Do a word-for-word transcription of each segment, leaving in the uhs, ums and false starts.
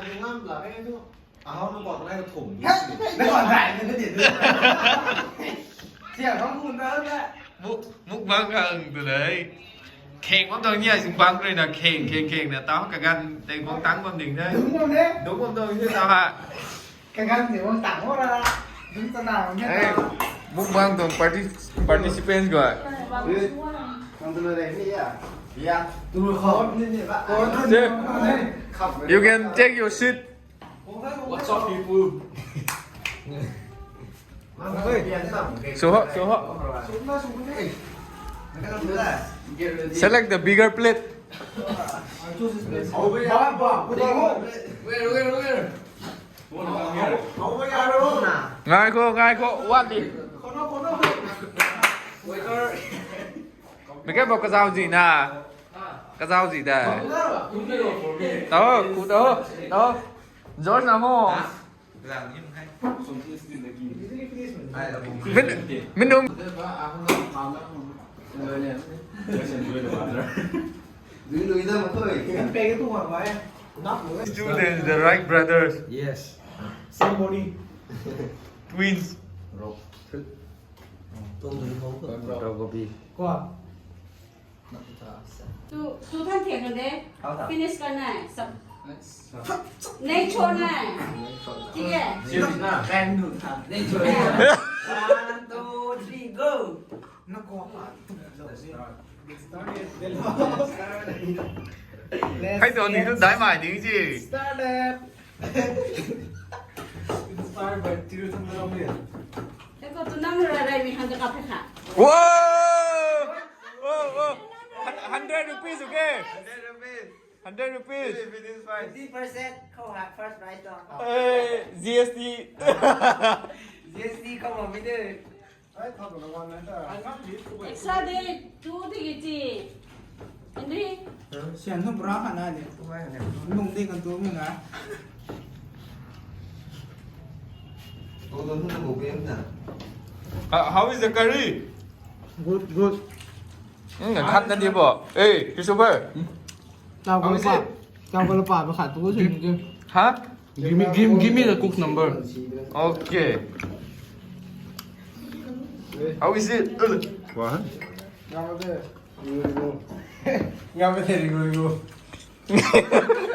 Ngam la khe tu. Ahau nang kau kanai ka thum. Nang kau dai na ka di tu. Sia kang kun ta na. Muk mukbang kang tu dai. Kheng bam tang ni ai sing bang rui na kheng kheng kheng na tau ka gan tei bang tang bam ding dai. Dungc bam ne. Dungc bam tang ni tau ha. Ka gan ni bang tang ho ra. Dungc ta na ne. Mukbang tuang parti- participants guys. Nang tu na dai ni ya. Ya. Tu khou ni ni ba. Chef, you can take your seat. What's up, people? Suho, suho. Select the bigger plate. Where, where, where? Ngai kho, ngai kho, what the? Waiter. Mei khe bo kazau zi na. Kazau zi da. Tau, ku tau, tau. George na mo. Min, min dum. Students, the Wright brothers. Yes. Same body. Twins. Photography. Kwan. Tu, tu than thiak kan de. Finish karna hai. Sab-, nature na hai. Theek hai? Serious na? Fan nu tha. Nature na hai. One, two, three, go. Na ko pa tu. Hei tu ni tu dai mai ding ji. Started. Inspired by Tiru Thangnarambi. Tei ko tu nang rui rey mi hang ka kap the kha. Whoa! Whoa, whoa. Hun-, hundred rupees, okay? Hundred rupees. Hundred rupees. Fifty percent khou ha first prize tu. Eh, G S T. G S T khou ma mi de. Extra de, tu tiki ti. Hindi. Sian nung bra kha na de. Nung de kan tu mi na. Uh, how is the curry? Good, good. Hmm, khat na di bo. Eh, Christopher. Tau ko pa. Tau ko pa ba khat tu ko sin ke. Ha? Give me, give, give me the cook number. Okay. How is it? What?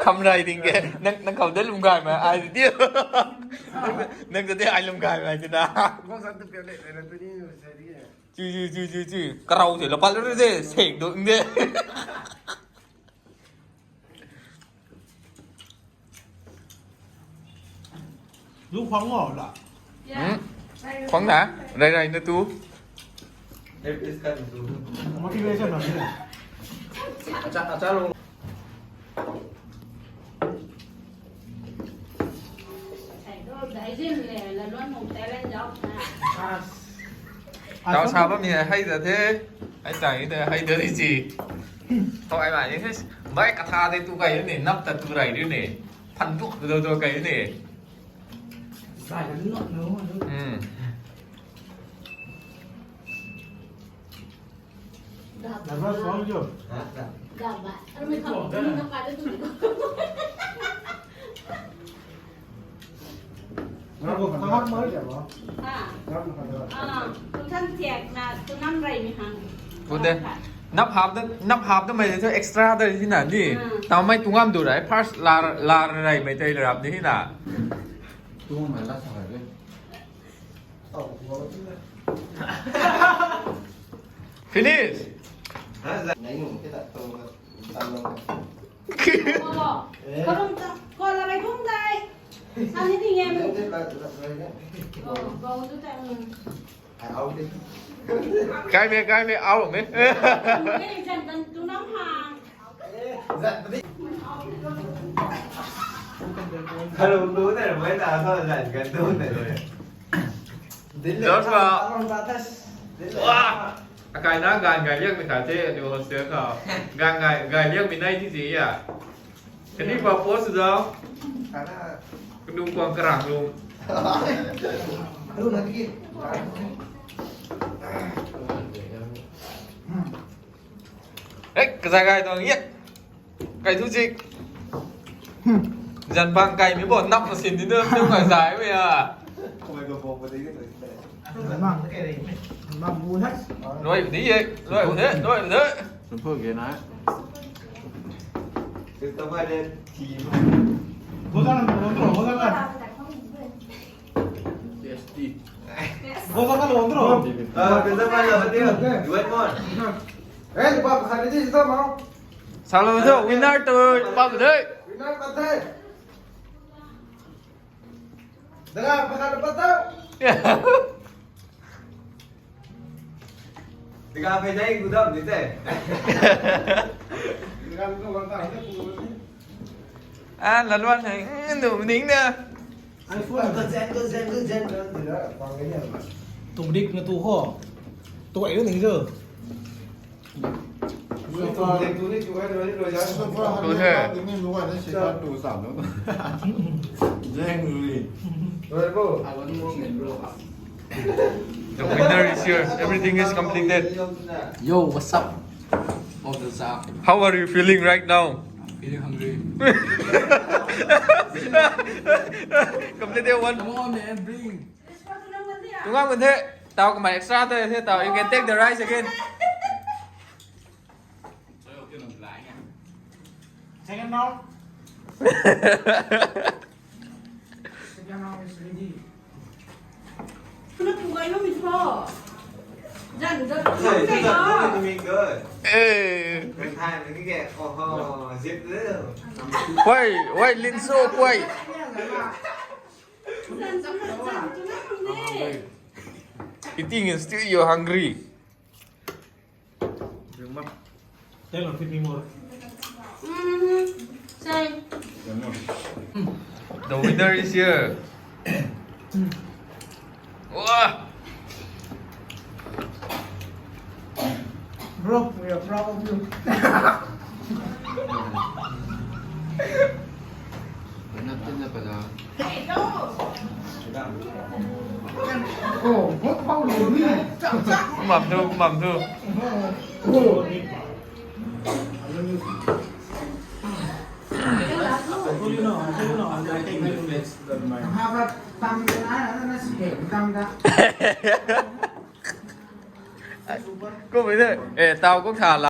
Kham rai ding ke. Nang, nang khou de lum gai ma ai di. Nang de ai lum gai ma ai di na. Chu chu chu chu chu. Karau se la pal de sek do de. Lu khwang ngau la. Hmm? Khwang na? Rai rai na tu. Motivation na. Acha, acha lo. Tau sa bam ni hei da the. Hei tai de hei da ri ji. Tau ai mai ni hei. Bai katha de tu kai ni nap ta tu rai ni. Phan duak do do kai ni. Zai kan nuh nuh. Hmm. Number four jo. Gaba. Ano may kam, hindi na pala ito. Number four. Ha? Ah, tu than thiak na, tu nam rai mi hang. Pude. Nap hap da, nap hap da mai tu extra da hi na di. Hmm. Tau mai tu ngam du rai, first la, la rai mai tei rap di hi na. Tu mai la sa rai. Finish. Karum ta, ko la mai thum dai. Sani ti nge mu. Oh, bau tu ta, mm. Kai me, kai me, au me. Nge jan tan tu nam ha. Karum tu na mai ta so jan kan tu na. Joshua. Wah. Akai na gan gai liak mi kha the, aniu hostel khou. Gan gai, gai liak mi nai ti ti ya. Kani pa post zau. Kanu kuang karang lu. Eh, kazai gai tuang yet. Kai thu chik. Zan bang kai mi bo nap na sin di na, tu ka zai mi a. Mang, mang bu hai. Loi di ye, loi bu the, loi bu the. Sum phu ge na. Customer de team. Bo zan na, bo zan na, bo zan na. Yes, team. Bo zan na, bo zan na. Ah, customer la, dia. You want more? Eh, ba khat ni di ta mau. Salo tu, winner tu, ba bu de. Winner ba de. Daga pakhat pat tau. Daga phey dai gu dam ni te. Daga gu dam ta ni ku. Ah, lalwan hai, mm, nu ning na. iPhone ka zen, ka zen, ka zen, ka zen. Tum dik na tu ho. Tu ai ning jo. The winner is here. Everything is completed. Yo, what's up? Of the zap. How are you feeling right now? Feeling hungry. Completed one. Come on, man, bring. Tunga mun the. Tau kamei extra the, the tau. You can take the rice again. Second round. Second round is ready. Kuna tu gay mami tho. Jan jan. Hey, tu jan tu mi good. Eh. When time we get, oh ho, zip liu. Why, why Linso, why? Jan jan jan jan ni. Eating and still you're hungry. Tell her, feed me more. Mm-hmm. Say. The winner is here. Wow. Bro, we are proud of you. Oh, what how you mean? Mắm thu, mắm thu. Oh. Kum mi the. Eh, tau kum tha la.